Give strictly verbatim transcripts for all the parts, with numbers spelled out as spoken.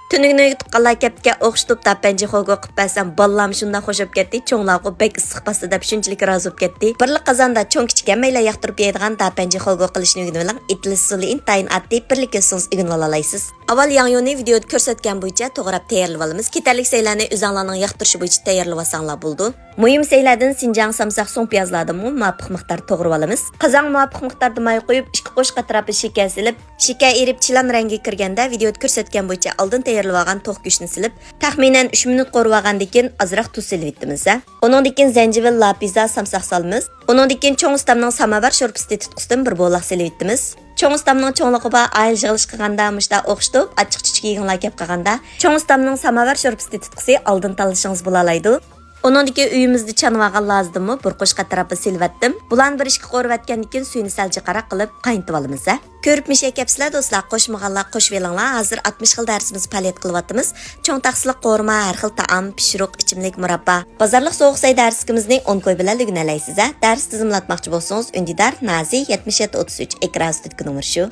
تۈنۈگۈن ئۆيگە تۇغقانلار كەپتىكەن، ئوخشىتىپ داپەنجى خوگو قىلىپ بەرسەم، بالىلارمۇ شۇنداق خوش بولۇپ كەتتى. چوڭلارغۇ بەك ئىسسىق باستى دەپ شۇنچىلىك رازى بولۇپ كەتتى. بىرلا قازاندا چوڭ كىچىك ھەممەيلەن ياقتۇرۇپ يەيدىغان داپەنجى خوگو قىلىشنى ئۆگىنىۋېلىڭ. ئېتىلىش ئۇسۇلى ئىنتايىن ئاددىي، بىرلا كۆرسىڭىز ئۆگىنىۋالالايسىز. ئاۋۋال ياڭيۇنى ۋىدېئودا كۆرسەتكەن بويىچە توغراپ تەييارلىۋالىمىز. كېتەرلىك سەيلەرنى ئۆزۈڭلارنىڭ ياقتۇرۇشى بويىچە تەييارلىۋالساڭلار بولىدۇ. مۇھىم سەيلەردىن سىنجاڭ سامساق سۇڭ پىيازلاردىنمۇ مۇۋاپىق مىقدار توغرىۋالىمىز. قازانغا مۇۋاپىق مىقداردا ماي قۇيۇپ، ئىككى قوشۇق ئەتراپىدا شېكەر سېلىپ، شېكەر ئېرىپ، چىلان رەڭگىگە كىرگەندە ۋىدېئودا كۆرسەتكەن بويىچە ئالدىن تەييارلىۋالغان توخۇ گۆشىنى سېلىپ، تەخمىنەن ئۈچ مىنۇت قورۇۋالغاندىن كېيىن ئازراق تۇز سېلىۋېتىمىز. ئۇنىڭدىن كېيىن زەنجىۋىل، لاپىزا، سامساق سالىمىز. ئۇنىڭدىن كېيىن چوڭ ئۇستامنىڭ ساماۋار شورپىسى تېتىتقۇسىدىن بىر بولاق سېلىۋېتىمىز. چوڭ ئۇستامنىڭ چوڭلۇقى بار ئائىلە يىغىلىش قىلغاندا مۇشۇنداق ئوخشىتىپ ئاچچىق-چۈچۈك يېگۈڭلار كەپ قالغاندا، چوڭ ئۇستامنىڭ ساماۋار شورپىسى تېتىتقۇسى ئالدىن تاللىشىڭىز بولالايدۇ. ئۇنىڭدىن كېيىن ئۆيىمىزدە چانىۋالغان لازىدىنمۇ بىر قوشۇق ئەتراپىدا سېلىۋەتتىم. بۇلارنى بىر ئىككى قورۇۋەتكەندىن كېيىن سۈيىنى سەل جىقراق قىلىپ قاينىتىۋالىمىز ھە. كۆرۈپ مىشەي كەپسىلەر دوستلار، قوشمىغانلار قوشۇۋېلىڭلار. ھازىر ئاتمىش خىل دەرسىمىز پائالىيەت قىلىۋاتىمىز. چوڭ تاخسىلىق قورۇما، ھەر خىل تائام، پىشۇرۇق، ئىچىملىك، مۇراببا. بازارلىق سوغۇق سەي دەرسلىكىمىزنى ئون كوي بىلەن ئۆگىنەلەيسىز ھە. دەرس تىزىملاتماقچى بولسىڭىز ئۈندىدار، نازى، يەتمىش يەتتە ئوتتۇز ئۈچ، ئېكران ئۈستىدىكى نومۇر شۇ.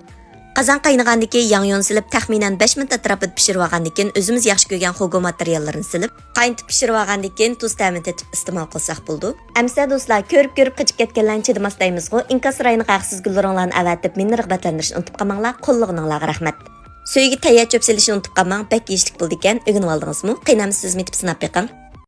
قازان قاينىغاندىن كېيىن ياڭيۇن سېلىپ، تەخمىنەن بەش مىنۇت ئەتراپىدا پىشۇرۇۋالغاندىن كېيىن ئۆزىمىز ياخشى كۆرگەن خوگو ماتېرىياللىرىنى سېلىپ، قاينىتىپ پىشۇرۇۋالغاندىن كېيىن تۇز تەمىنى تېتىپ ئىستېمال قىلساق بولىدۇ. ئەمىسە دوستلار، كۆرۈپ-كۆرۈپ قىچىپ كەتكەنلەرنى چىدىماس دەيمىزغۇ، ئىنكاس رايىنى قەغىسىز گۈللىرىڭلارنى ئەۋەتىپ مېنى رىغبەتلەندۈرۈشنى ئۇنتۇپ قالماڭلار، قوللىغىنىڭلارغا رەھمەت. سۈيىگە تەييار چۆپ سېلىشنى ئۇنتۇپ قالماڭ، بەك يېيىشلىك بولىدىكەن، ئۆگىنىۋالدىڭىزمۇ؟ قېنى ئەمىسە سىزمۇ ئېتىپ سىناپ بېقىڭ.